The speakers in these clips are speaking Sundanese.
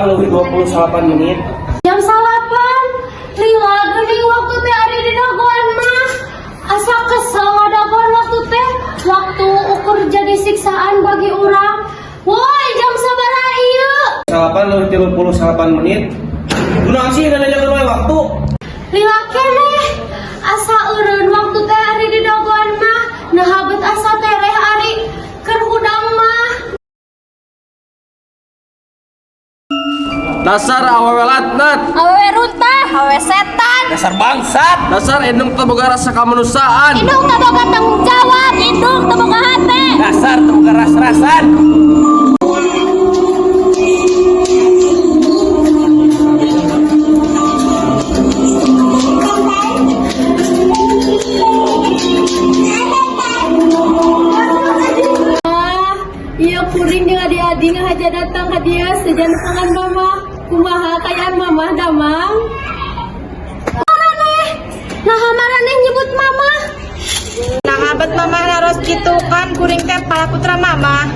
9 leuwih 28 menit. Jam 9. Lila geuning waktu teh ari di dagoan mah. Asa kesel ngadagoan waktu teh. Waktu ukur jadi siksaan bagi urang. Woi, jam sabaraha ieu? 9 leuwih 38 menit. Kunaon sih nanyakeun wae waktu? Lila keneh. Asa eureun waktu teh ari di dagoan mah. Naha bet asa tereh ari keur hudang mah. Dasar awewe laknat. Awewe runtah, awewe setan. Dasar bangsat. Dasar indung teu boga rasa kemanusiaan. Indung teu boga tanggung jawab, indung teu boga hate. Dasar teu boga ras-rasan. Ah, iya kuring jeung adi-adi ngahaja datang ka dieu sejan tangan Mama. Kumaha kaayaan Mama damang? Maraneh. Nah, maraneh nyebut Mama. Nah, bet Mama naros kitu, kan kuring teh pala putra Mama.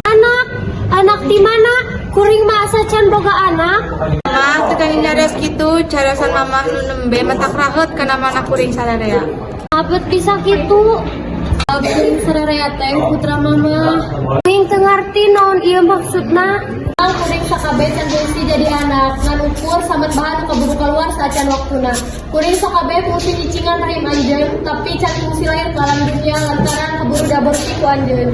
Anak, anak di mana? Kuring mah asa can boga anak. Mama teu gani naros kitu, carasan Mama nu nembe matak raheut kana mana kuring sararea. Abet bisa kitu. Kuring sararea teh putra Mama. Kuring teu ngarti naon ieu maksudna. Kuring sakabeh can fungsi jadi anak, ngan ukur samet bahan nu keburu keluar saacan waktuna. Kuring sakabeh fungsi nyicingan rahim anjeun, tapi can fungsi lahir ke alam dunia lantaran keburu diaborsi ku anjeun.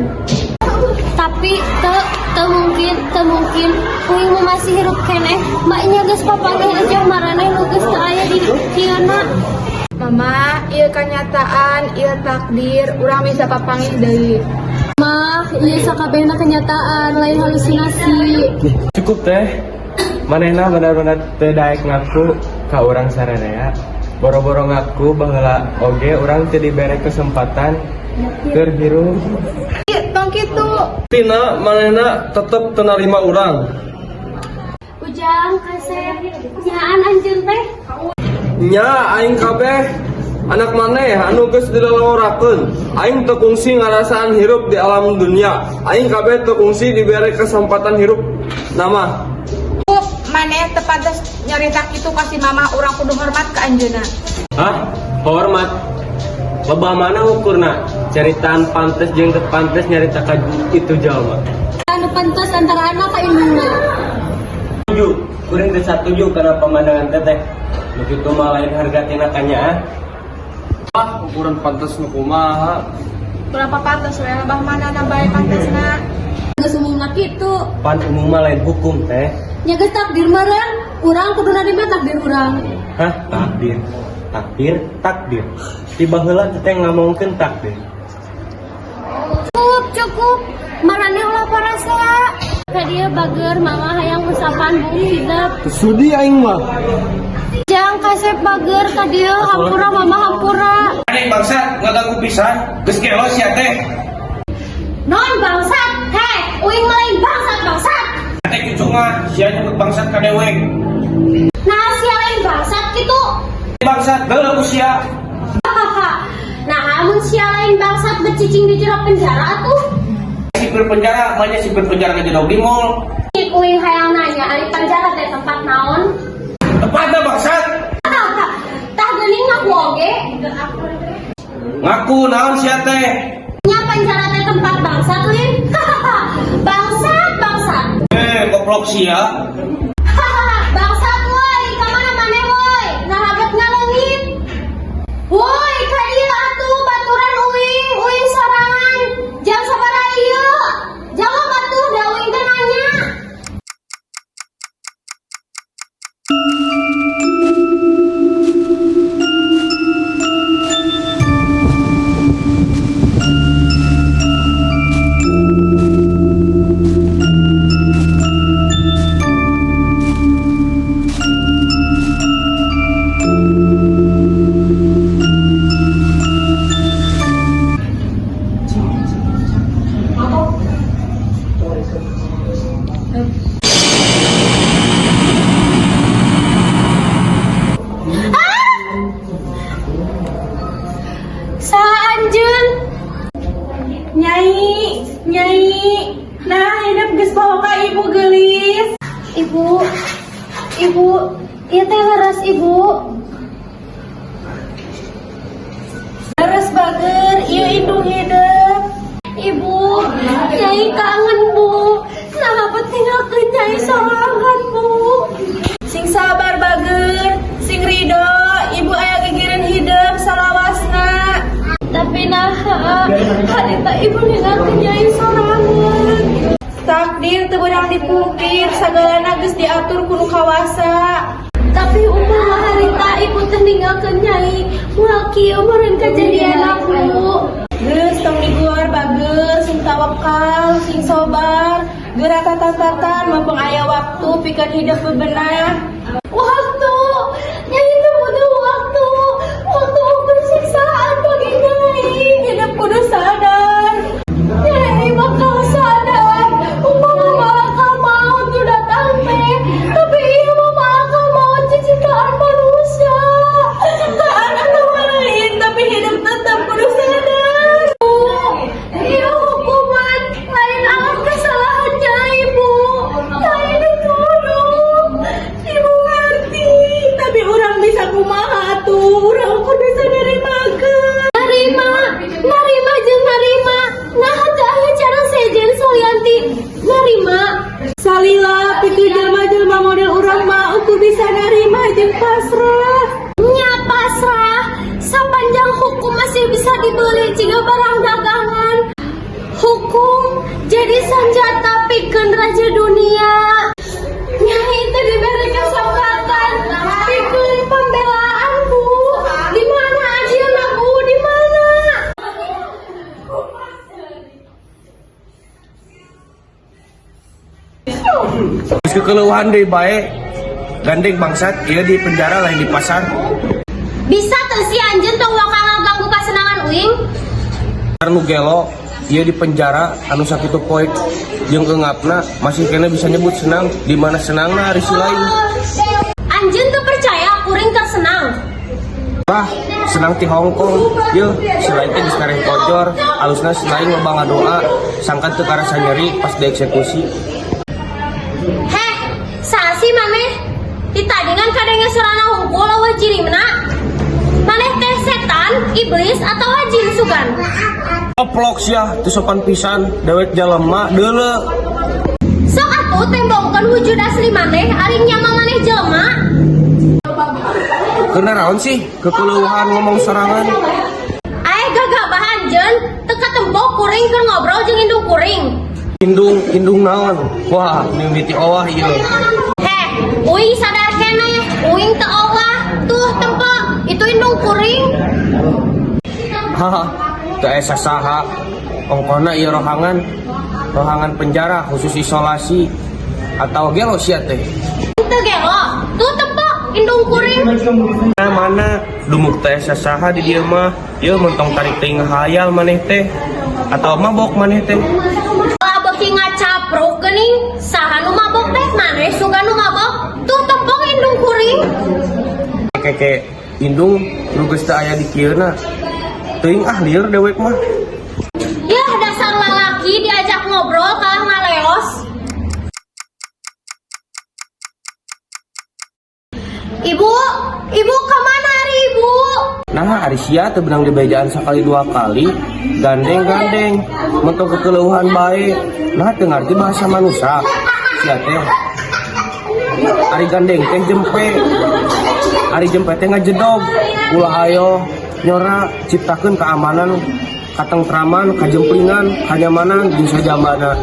Tapi teu teu mungkin, teu mungkin kuring mah masih hirup keneh. Maknya geus papanggih jeung maraneh nu geus teu aya di dieuna. Mama, ieu kenyataan, ieu takdir, urang bisa papanggih deui. Mah, ieu sakabehna kenyataan, lain halusinasi. Cukup, Teh. Manehna benar-benar teu daek ngaku ka urang sararea. Boro-boro ngaku, baheula oge urang teu dibere kesempatan keur hirup. Ih, tong kitu. Tina manehna tetep teu narima urang. Ujang, Kasep, nyaan anjeun teh? Nya, aing kabeh anak maneh anu geus dilalaworakeun. Aing teu kungsi ngarasaan hirup di alam dunia. Aing kabeh teu kungsi dibere kesempatan hirup nama. Cukup, maneh teu pantes nyarita kitu ka si Mama, urang kudu hormat ka anjeunna. Hah? Hormat? Lebah mana ukurna? Ceritaan pantes jeung teu pantes nyarita ka itu jalma. Anu pantes antara anak ka indungna. Setuju, kuring teu satuju kana pemandangan Teteh. Nu kitu mah lain harga tina kanyaah. Ah, ukuran pantes nu kumaha? Berapa pantes we, lebah mana na bae pantesna. Geus umumna kitu. Pan umum mah lain hukum, Teh. Nya geus takdir meureun, urang kudu narima takdir urang. Hah, takdir. Takdir, takdir. Ti baheula Teteh ngomongkeun takdir. Cukup, cukup. Maraneh ulah parasea. Ka dieu bager, Mama hayang ngusapan buuk hidep. Sudi aing mah. Jang, Kasep, bager ka dieu, hampura Mama, hampura. Aneh bangsat, ngaganggu pisan. Geus gelo sia teh. Non bangsat, heh, uing mah lain bangsat bangsat. Teh cucu mah sia nyebut bangsat ka dewek. Nah, sia lain bangsat kitu. Bangsat geuleuh ku sia. Hahaha. Nah, amun sia lain bangsat bet cicing di jero penjara tuh. Sipir penjara, banyak sipir penjara ngejodog di mall. Uing hayang nanya, ari penjara teh tempat naon? Tempatna bangsat. Hahaha. Tah geuning ngaku oge. Ngaku naon sia teh? Nya penjara teh tempat bangsat lin. Hahaha. Bangsat, bangsat. Eh, goblok sia. Hahaha, bangsat woi, ka mana maneh woi? Naha bet ngaleungit. Woi, ka dieu atuh baturan uing, uing sorangan. Jam sabaraha ieu? Jawab atuh, da uing teh nanya. Saha anjeun? Nyai, Nyai. Nah, hidup geus poho ka ibu geulis. Ibu, ibu, ieu teh leres, ibu? Leres, bager, ieu indung hidep. Ibu, Nyai kangen, Bu. Naha bet ninggalkeun Nyai sorangan, Bu? Sing sabar, bager, sing ridho, ibu aya gigireun hidep salawasna. Tapi naha harita ibu ninggalkeun Nyai sorangan? Takdir teu beunang dipungkir, sagalana geus diatur ku nu kawasa. Tapi umpama harita ibu teh ninggalkeun Nyai, moal kieu meureun kejadian aku. Geus, tong diguar, bager, sing tawakal, sing sobar. Geura tatan-tatan mumpung aya waktu pikeun hidep bebenah. Waktu, Nyai teh butuh waktu, waktu ukur siksaan bagi Nyai. Hidep kudu sadar. Nyai bakal sadar, umpama malakal maut tuh datang teh, tapi ieu mah malakal maut ciptaan manusia. Ciptaan atau lain, tapi hidup tetap kudu sadar. Bu, ieu hukuman lain alat kesalahan Nyai, Bu. Nyai dituduh. Ibu ngerti, tapi urang bisa kumaha tuh, urang kudu bisa nerimakeun. Narima, narima jeung narima. Nah, teu aya cara sejen salian ti narima. Salila pikeun jelma-jelma model urang mah ukur bisa narima jeung pasrah. Nya pasrah, sepanjang hukum masih bisa dibeli jiga barang dagangan. Hukum jadi senjata pikeun raja dunia. Nyai itu diberi kesempatan pikeun pembelaan, Bu. Di mana adilna, Bu? Di mana? Geus kekeleuhan deui bae. Gandeng bangsat, ieu di penjara lain di pasar. Bisa teu sih anjeun tong waka ngaganggu kasenangan uing? Nu gelo, ieu di penjara anu sakitu poek jeung eungapna masih keneh bisa nyebut senang. Di mana senangna ari si lain? Anjeun teu percaya kuring keur senang? Wah, senang ti Hong Kong. Yeuh, si lain teh geus kareh kojor, alusna si lain loba ngadoa, sangkan teu karasa nyeri pas dieksekusi. Heh, saha sih maneh? Ti tadi ngan kadenge sorana hungkul euweuh jirimna. Maneh teh setan, iblis atau jin sugan? Koplok sia, teu sopan pisan, dewek jalema deuleu. Sok atuh tembongkeun wujud asli maneh, ari nya mah maneh jelema. Kunaon sih kekeleuhan ngomong sorangan? Ae gagabah anjeun, teu katempo kuring keur ngobrol jeung indung kuring. Indung, indung naon? Wah, mimiti owah ieu. Heh, uing sadar keneh, uing teu owah. Tuh tempo, itu indung kuring. Haha, teu aya saha. Ongkohna ieu rohangan. Rohangan penjara khusus isolasi atau gelo sia teh. Teu gelo, tuh tempo, indung kuring. Nah, mana dumuk teh saha di dieu mah? Ieu mentong tarik teuing hayal maneh teh atau mabok maneh teh. Lah beuki ngacapruk geuning, saha nu mabok teh? Maneh sugan nu mabok. Tuh tempo indung kuring. Keke indung nu geus teu aya di kieuna. Teuing ah, lieur dewek mah. Yah, dasar lalaki diajak ngobrol kalah ngaleos. Ibu, ibu kemana hari ibu? Nah, ari sia teu beunang dibejaan sakali dua kali, gandeng-gandeng, mentong kekeleuhan bae. Nah, teu ngarti bahasa manusia. Sia teh. Ari gandeng teh jempe. Ari jempe teh ngajedog. Ulah ayo nyora ciptakeun keamanan, katentraman, kajemplingan, kanyamanan jeung sajabana.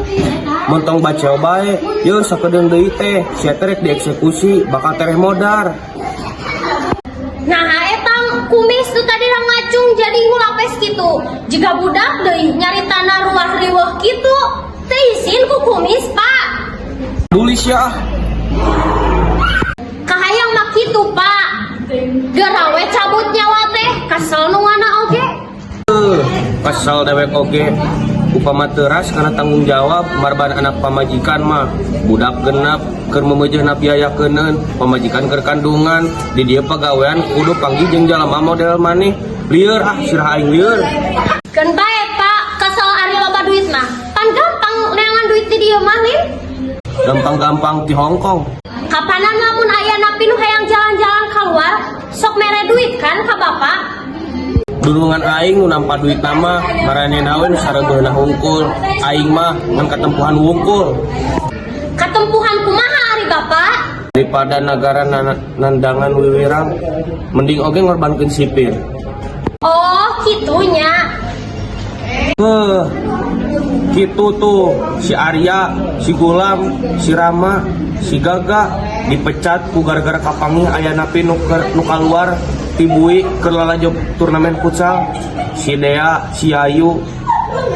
Montong baceo bae, yeuh sakedeung deui teh sia teh rek dieksekusi bakal tereh modar. Nah, etang kumis tuh tadi ngacung jadi ngulapes gitu. Jiga budak deui nyaritana ruah riweuh kitu. Teu isin ku kumis, Pak. Dulis ya ah. Kahayang mah kitu, Pak. Geura we cabut nyawa teh, kesel nu ngana oge. Kesel dewek oge. Upama teras karena tanggung jawab marban anak pamajikan mah budak genap keur memeujeuhna biaya keuneun pamajikan keur kandungan di dieu pagawean kudu panggih jeung jalma model maneh. Lieur ah, sirah aing lieur. Keun bae, Pak, kesel ari loba duit mah. Pan gampang neangan duit di dieu mah, Lin. Gampang-gampang di Hong Kong. Kapanan lamun aya napi nu hayang jalan-jalan keluar, sok mere duit kan ka bapak? Dunungan aing nu nampa duit nama maranehna we nu sareubeuhna hungkul. Aing mah ngan katempuhan wungkul. Katempuhan kumaha ari bapak? Daripada negara nandangan wiwirang, mending oge ngorbankeun sipir. Oh, kitunya. Heh, gitu tuh si Arya, si Gulam, si Rama, si Gaga dipecat ku gara-gara kapanggih aya napi nu nu kaluar ti bui keur lalajo turnamen futsal. Si Dea, si Ayu,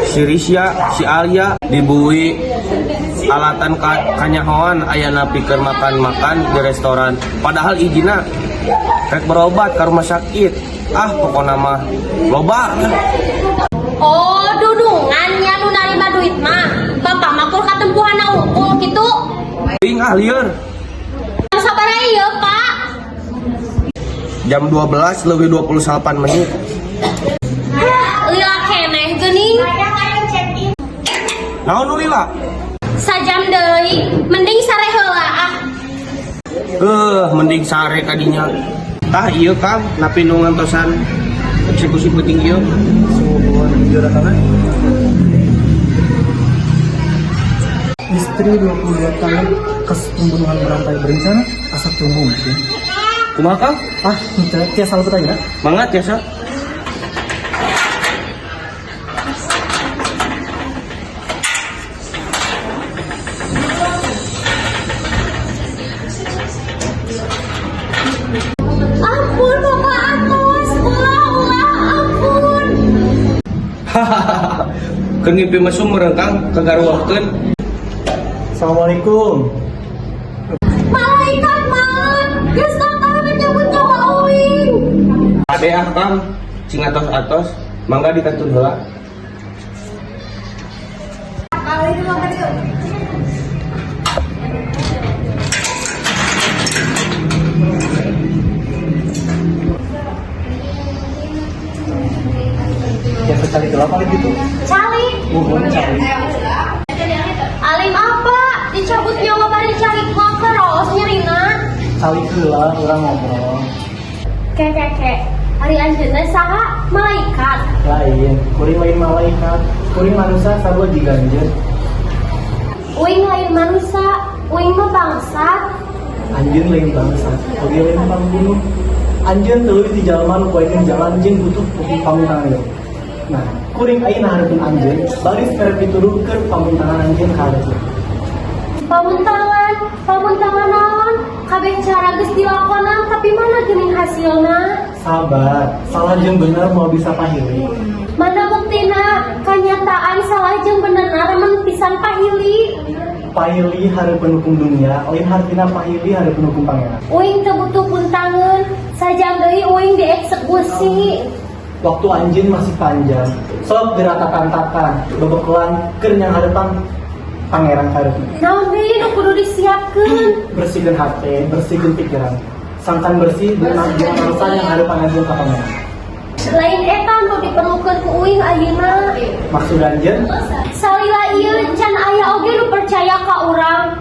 si Risya, si Alia dibui alatan kanyahoan aya napi keur makan-makan di restoran. Padahal ijina rek berobat ke rumah sakit. Ah, pokokna mah loba. Oh, dudungan nya nu narima duit mah. Bapak mah kur katempuhan wungkul gitu. Ting ah lieur. Sabar ieu, Pak. Jam 12 lebih 28 menit. Hah, lila keneh geuning. Naon nu lila? Sajam deui, mending sare heula ah. Mending sare kadinya. Tah ieu Kang, napi nu ngantosan eksekusi penting ieu. Suhu tangan. Istri 22 tahun kasus pembunuhan berantai berencana asa teu mungkin. Kumaha Kang? Ah, henteu tiasa lebet aja. Mangga tiasa. Ampun, Bapak atos, ulah ulah ampun. Keur ngimpi mesum meureun Kang, kagaruahkeun. Assalamualaikum. Malaikat maut, geus datang menyebut nyawa uing. Ade ah Kang, cing atos-atos, mangga dikantun heula. Tiasa calik heula paling gitu. Calik, Muhun calik. Alim apa? Dicabut nyawa bari calik mah keros nyerina. Calik heula urang ngobrol. Ke ke ke, ari anjeunna saha? Malaikat. Lain, kuring lain malaikat, kuring manusia sarua jiga anjeun. Uing lain manusia, uing mah bangsat. Anjeun lain bangsa, oge lain pembunuh. Anjeun teu leuwih ti jalma nu poekeun jalan jeung butuh pamuntangan ieu. Nah, kuring ayeuna hareupeun anjeun, baris mere pituduh keur pamuntangan anjeun ka hareupeun. Pamuntangan, pamuntangan naon? Kabeh cara geus dilakonan tapi mana geuning hasilna? Sabar, salah jeung bener moal bisa pahili. Mana buktina kanyataan salah jeung benerna remen pisan pahili. Pahili hareupeun hukum dunia, lain hartina pahili hareupeun hukum Pangeran. Uing teu butuh puntangeun, sajam deui uing dieksekusi. Waktu anjeun masih panjang, sok geura tatantakan, bebekelan keur nyanghareupan Pangeran kahareupeun. Naon deui nu kudu disiapkeun? Bersihkeun hate, bersihkeun pikiran. Sangkan bersih dengan mangsa nyanghareupan anjeun ka Pangeran. Lain eta nu diperlukeun ku uing ayeuna. Maksud anjeun? Salila ieu can aya oge nu percaya ka urang.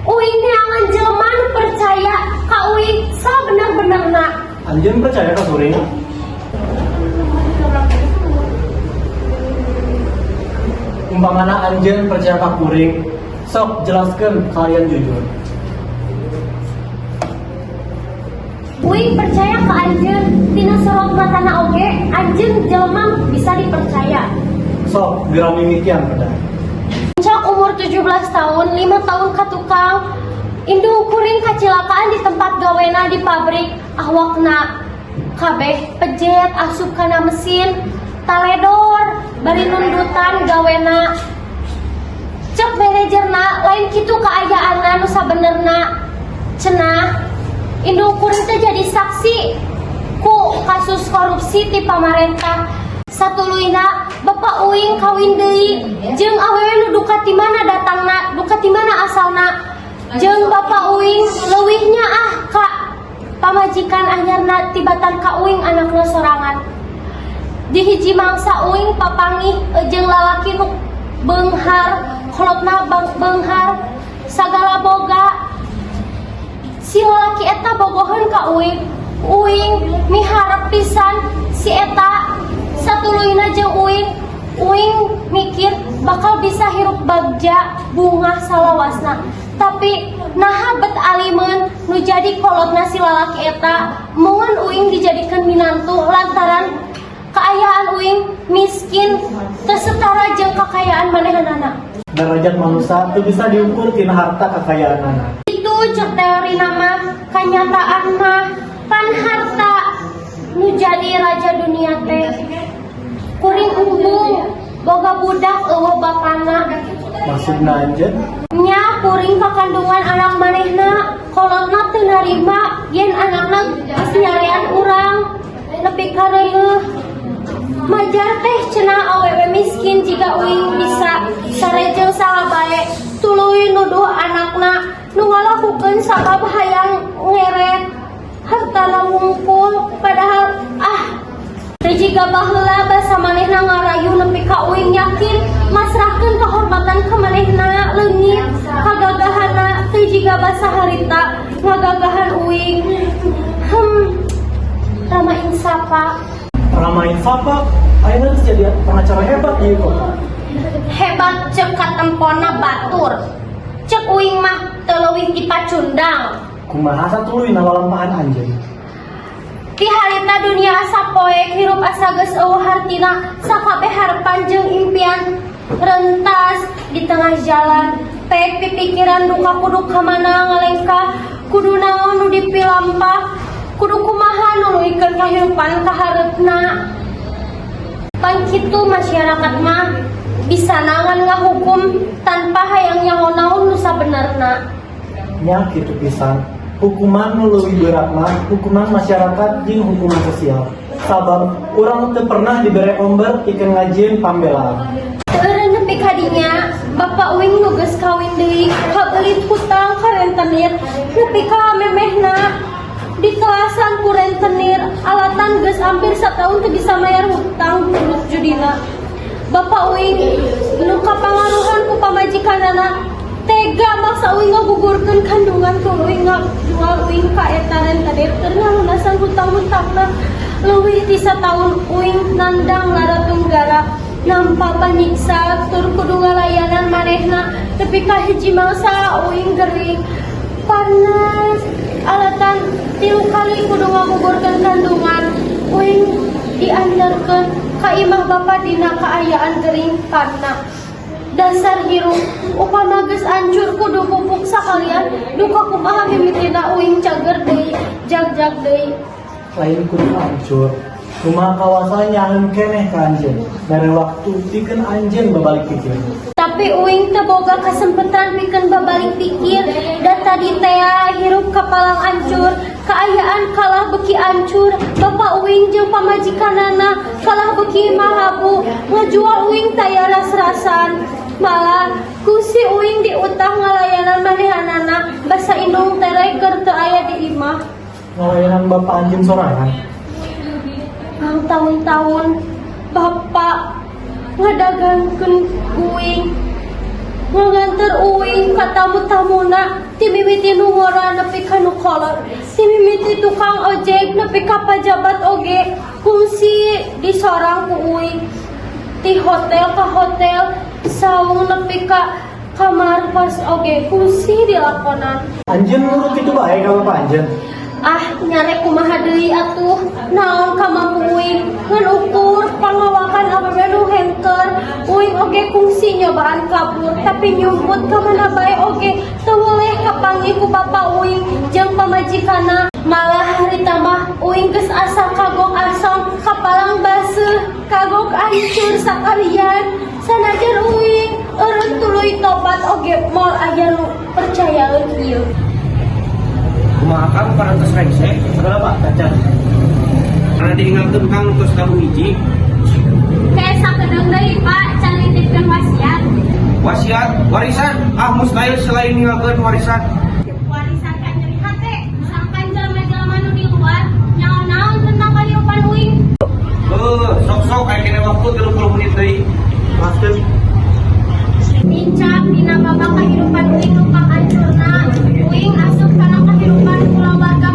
Uing neangan jelema nu percaya ka uing sabener-benerna. Anjeun percaya ka kuring? Umpamana anjeun percaya ka kuring, sok jelaskeun kalian jujur. Uing percaya ka anjeun, tina sorot matana oge anjeun jelema nu bisa dipercaya. Sok geura mimitian pedah. Cok umur 17 tahun, 5 tahun ka tukang. Indung kuring kacilakaan di tempat gawena di pabrik, awakna kabeh pejet asup kana mesin, taledor bari nundutan gawena. Cek manajerna lain kitu kaayaanna nu sabenerna. Cenah indung kuring teh jadi saksi ku kasus korupsi ti pamarentah. Satuluyna bapak uing kawin deui jeung awewe nu duka ti mana datangna, duka ti mana asalna. Jeung bapak uing leuwihnya ah ka pamajikan anyarna tibatan ka uing anakna sorangan. Di hiji mangsa uing papanggih jeung lalaki nu beunghar, kolotna bang beunghar, sagala. ngabogoheun ka uing. Uing miharep pisan si eta satuluyna jeung uing. Uing mikir bakal bisa hirup bagja bungah salawasna. Tapi naha bet alimeun nu jadi kolotna si lalaki eta mun uing dijadikeun minantu lantaran kaayaan uing miskin teu setara jeung kakayaan manehanana. Derajat manusia teu bisa diukur tina harta kekayaanana. Itu cek teori nama, kenyataan mah pan harta nu jadi raja dunia teh. Kuring embung boga budak euweuh bapana. Maksudna anjeun? Nya, kuring kakandungan anak manehna. Kolotna teu narima yen anakna geus nyarean urang nepi ka reuleuh. Majar teh cenah awewe miskin jiga uing bisa sare jeung saha bae, tuluy nuduh anakna nu ngalakukeun sabab hayang ngeret hartana wungkul. Padahal ah, teu jiga baheula basa manehna ngarayu nepi ka uing yakin masrahkeun kehormatan ka manehna leungit kagagahanna, teu jiga basa harita ngagagahan uing. Rama Insapa. Rama Insapa ayeuna geus jadi pengacara hebat ieu kok. Hebat cek katempona batur, cek uing mah teu leuwih ti pacundang. Kumaha satuluyna lalampahan anjeun? Ti harita dunia asa poek, hirup asa geus euweuh hartina, sakabeh harapan jeung impian rentas di tengah jalan. Pek pipikiran duka, kudu ka mana ngalengkah, kudu naon nu dipilampah, kudu kumaha nuluykeun kahirupan ka hareupna. Pan kitu masyarakat mah bisa nangan ngahukum tanpa hayang nyaho naon nu sabenerna. Nya, kitu pisan. Hukuman nu leuwih berat mah hukuman masyarakat jeung hukuman sosial. Sabab urang teu pernah dibere omber pikeun ngajieun pambelaan. Teu nepi ka dinya, bapak uing nu geus kawin deui kabelit hutang ka rentenir nepi ka memehna ditelasan ku rentenir alatan geus hampir sataun teu bisa mayar hutang turut judina. Bapak uing nu kapangaruhan ku pamajikanana tega maksa uing ngagugurkeun kandungan, tuluy ngajual uing ka eta rentenir keur ngalunasan hutang-hutangna. Leuwih ti sataun uing nandang lara tunggara, nampa panyiksa tur kudu ngalayanan manehna tepi ka hiji mangsa uing gering panas alatan tilu kali kudu ngagugurkeun kandungan. Uing diantarkeun ka imah bapa dina kaayaan gering parna. Dasar hirup upama geus ancur kudu pupuk sakalian. Duka, kumaha mimitina uing cager deui, jag-jag deui? Lain kudu hancur. Kumaha kawasa nyaheun keneh ka anjeun. Mere waktu pikeun anjeun babalik pikir. Tapi uing teu boga kesempatan pikeun babalik pikir da tadi tea hirup kapalang ancur, kaayaan kalah beki ancur. Bapak uing jeung pamajikanana kalah beki mahabu, ngajual uing taya ras-rasan. Malah ku si uing diutang ngalayanan manehanana basa indung tere keur teu aya di imah. Ngalayanan bapak anjeun sorangan? Ang tahun-tahun bapak ngadagangkeun uing, nganter uing ka tamu-tamuna, ti mimiti nu ngora nepi ka nu kolot, ti mimiti tukang ojek nepi ka pajabat oge kungsi disorang ku uing. Ti hotel ka hotel, saung nepi ka kamar kos oge kungsi dilakonan. Anjeun nurut kitu bae ka bapak anjeun? Ah, nyarek kumaha deui atuh, naon kamampu uing ngan ukur pangawakan awewe nu hengker. Uing oge kungsi nyobaan kabur, tapi nyumput ka mana bae oge teu weleh kapanggih ku bapa uing jeung pamajikanna. Malah harita mah uing geus asa kagok asong, kapalang baseuh, kagok hancur sakalian. Sanajan uing eureun tuluy tobat oge moal aya nu percayaeun ieu. Kumaha Kang, parantos rengse? Segala, Pak, cacat. Karena diingatkeun Kang tos tahun hiji. Kayak sakedeung deui, Pak, can nitipkeun wasiat. Wasiat, warisan, ah mustahil selain ninggalkeun warisan. Warisan kan nyeri hate, misalkan jelema-jelema nu di luar nyaho naon tentang kehidupan uing. Heuh, sok-sok aya kene waktu 30 menit deui. Maksud? Nincak dina babak kehidupan uing nu hancurna, uing asup kana kehidupan kulawarga.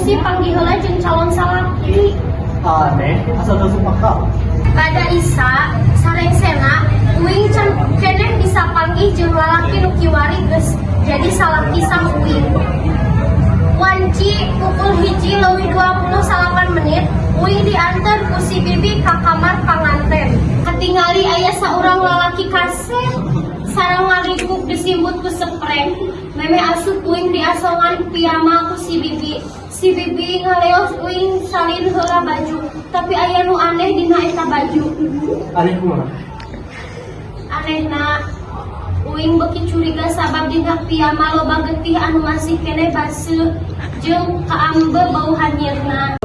eksekusi panggih heula jeung calon salaki. Aneh, asa teu asup akal. Pada Isa, sarengsena, uing can keneh bisa panggih jeung lalaki nu kiwari geus jadi salaki sang uing. Wanci pukul 1.29, uing diantar ku si bibi ka kamar panganten. Katingali aya saurang lalaki kasep, sareng ngaringkuk disimbut ku sepren. Memeh asup uing diasongan piyama ku si bibi. Si bibi ngaleos uing salin heula baju, tapi aya nu aneh dina eta baju. Aneh kumaha? Anehna, uing beuki curiga sabab dina piyama loba getih anu masih keneh baseuh jeung kaambe bau hanyirna.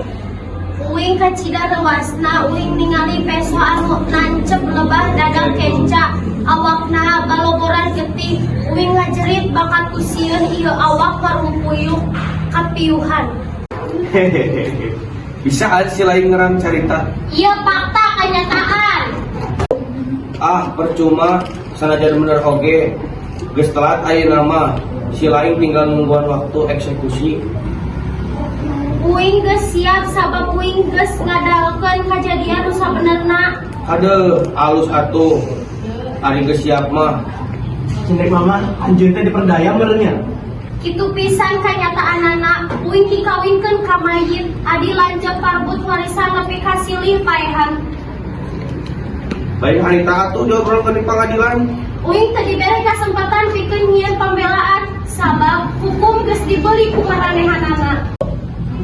Uing kacida rewasna uing ningali peso anu nancep lebah dada kenca, awakna baloboran getih. Uing ngajerit bakat ku sieun ieu awak marumpuyuk kapiuhan. Hehehe. Bisa aja si lain ngerang carita. Ieu fakta kenyataan. Ah, percuma sanajan bener oge. Geus telat ayeuna mah. Si lain tinggal nungguan waktu eksekusi. Uing geus siap sabab uing geus ngadalkeun kajadian nu sabenerna. Kade alus atuh. Ari geus siap mah. Cindek mama, anjeun teh diperdaya meureun nya. Kitu pisan kanyataanana, uing dikawinkeun ka mayit, adi lanceuk parebut warisan nepi ka silih paehan. Lain harita atuh diobrolkeun di pangadilan. Uing teu dibere kasempatan pikeun nyieun pembelaan sabab hukum geus dibeli ku maranehanana.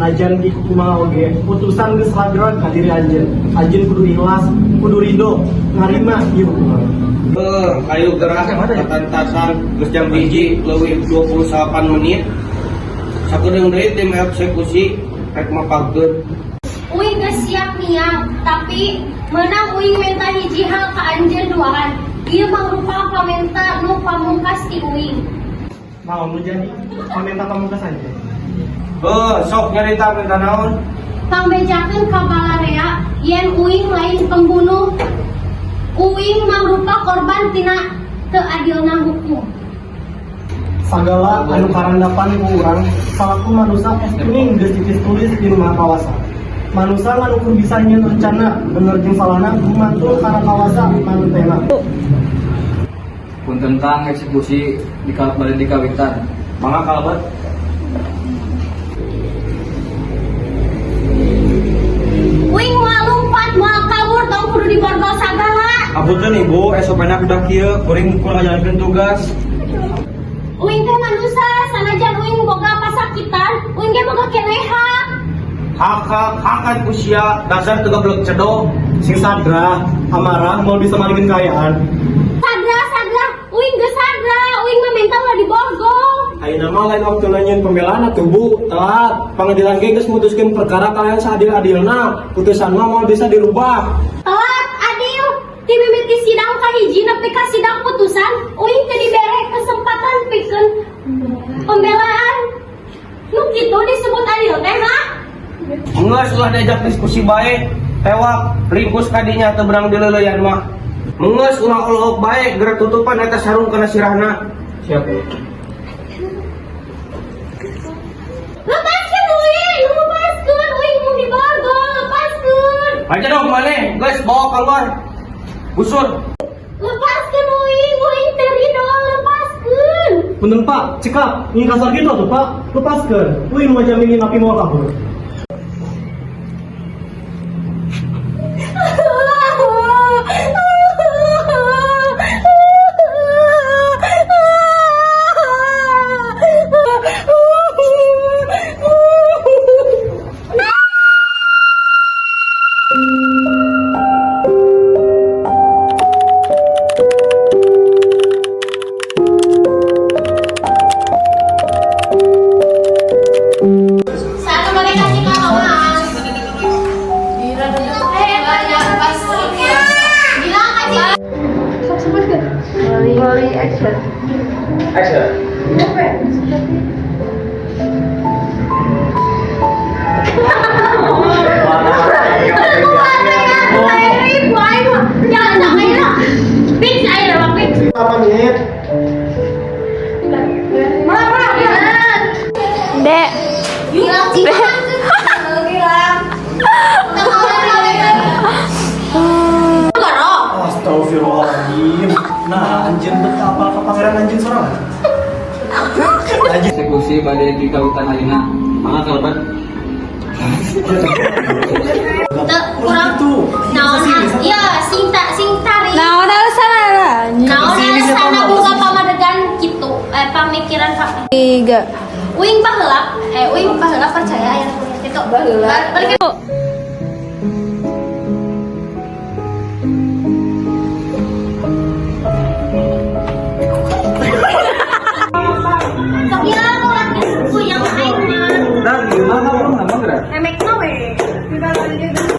Najan di kumaha oge, putusan geus lagrag ka diri anjeun. Anjeun kudu ikhlas, kudu ridho, ngarima ieu hukuman. Eh, ayo gerak tatantasan geus jam 1.28. Sakedeung deui tim eksekusi rek mapagkeun. Uing geus siap miang, tapi meunang uing menta hiji hal ka anjeun duaan. Ieu mangrupa pamenta nu pamungkas ti uing. Naon nu jadi pamenta pamungkas anjeun? Eh, sok nyarita minta naon? Pangbejakeun ka balarea yen uing lain pembunuh. Uing mangrupa korban tina teu adilna hukum. Sagala anu karandapan ku urang salaku manusa estuning geus titis tulis di Maha Kawasa. Manusa ngan ukur bisa nyieun rencana bener jeung salahna gumantung kana kawasa manutena. Punten Kang, eksekusi di bade dikawitan. Mangga kalebet. Uing moal lumpat, moal kabur, tong kudu diborgol sagala. Apunten Ibu, SOP-na udah kieu, kuring ukur ngajalankeun tugas. Uing teh manusa, sanajan uing boga pasakitan, uing ge boga keneh hak. Hak hak hakan ku sia, dasar teu goblok cedo. Sing sadrah, amarah moal bisa malikeun kaayaan. Sadra, sadra, uing geus sadra, uing mah menta ulah diborgol. Ayeuna mah lain waktu nyieun pembelaan atuh, Bu, telat. Pengadilan ge geus mutuskeun perkara kalian seadil-adilna. Putusan mah moal bisa dirubah. Telat, adil, ti mimiti sidang kahiji nepi ka sidang putusan, uing teu dibere kesempatan pikeun pembelaan. Nu kitu disebut adil teh, ha? Geus ulah diajak diskusi bae, tewak, ringkus kadinya teu beunang dileuleuyan mah. Geus ulah olok bae, geura tutupan eta sarung kana sirahna. Siap, Bu. Lepaskeun uing, lepaskeun uing mau diborgol, lepaskeun. Aja dong maneh, geus bawa keluar. Busur. Lepaskeun uing, uing teu ridho, lepaskeun. Punten Pak, cekap, ingin kasar gitu atuh Pak. Lepaskeun. Uing nu ngajamin napi moal kabur. Saat kembali kasih ke Mas. Bilang aja. Action. Jangan sampai lah. Fix aja lah, fix. 8 menit. Dek. Anjeun bet apal ka pangeran anjeun sorangan? Anjeun Eksekusi bade dikawitan ayeuna. Mangga kalebet. Teu kurang Gitu. naon ya sing tak sing tarik. Naon alasan? Naon alasanna boga pamadegan kitu, eh, pamikiran pak Tiga. Uing baheula percaya aya nu kitu. Baheula. Balik. Sok ieu ulah geus yang aing mah. Nah, gimana kamu ngomong geura? Memekna we.